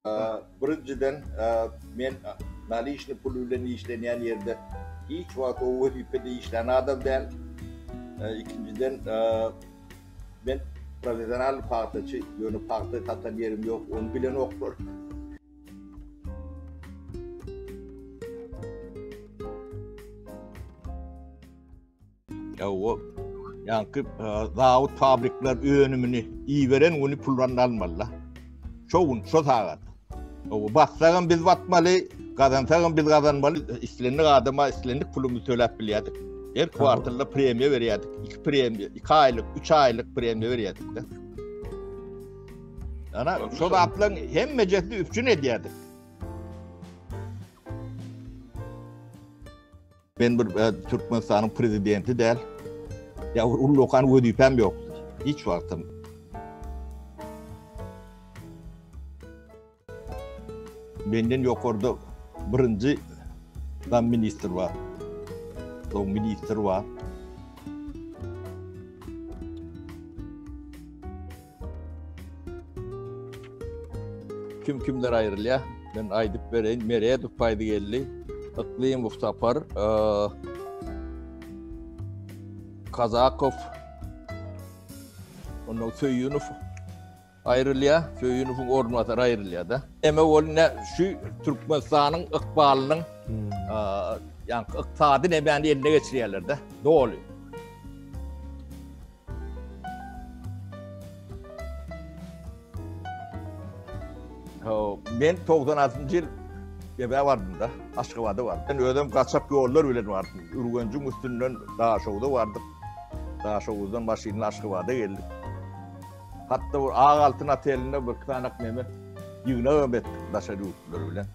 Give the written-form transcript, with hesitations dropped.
Birinjiden, men naliçnyý pul bilen işlenýän ýerde hiç wagt o wezipede işlän adam däl. Ikinjiden, men professional pagtaçy, ýöne pagta satan ýerim ýok, ony bilenoklar. Ýa-o, ýaňky zawod fabrikler önümini iberen güni puldan almaly. Şo gün, şo sagat. O batsagam biz batmaly, gazansagam biz gazanmaly. Islendik adama islendik pulumyzy töläp bilýärdik. Her kwartalda premiýa berýärdik. 2 premiýa, 2 aýlyk, 3 aýlyk premiýa berýärdik-de. Ana, şo zatlaryň hemmejesini üpjün edýärdik. Men bir e, Türkmenistanyň prezidenti däl. Ýa bir ullakan wezipäm ýok. Hiç wagtam. Menden ýokarda birinji zam ministr bar. Soň ministr bar. Kim kimler aýrylýar? Men aýdyp bereýin. Meredow paýdy geldi. Yklymow Sapar, Kazakow, ondan Söýünow aýrylýar. Söýünowyň orunbasary aýrylýar-da. Eme ol ne şu Türkmenistanyň ykbalynyň ýa-ni ykdysady nemäni eline geçirýärler-de. Doly. Men 96-njy ýyl Debä bardym-da, Aşgabada bardym. Men özüm gaçak ýollar bilen bardym. Ürgenjiň üstünden Daşogza bardyk. Daşoguzdan maşynla Aşgabada geldik. Hatda bir Ak altyn otelinde bir iki sany neme ýygnagam etdik daşary ýurtlular bilen.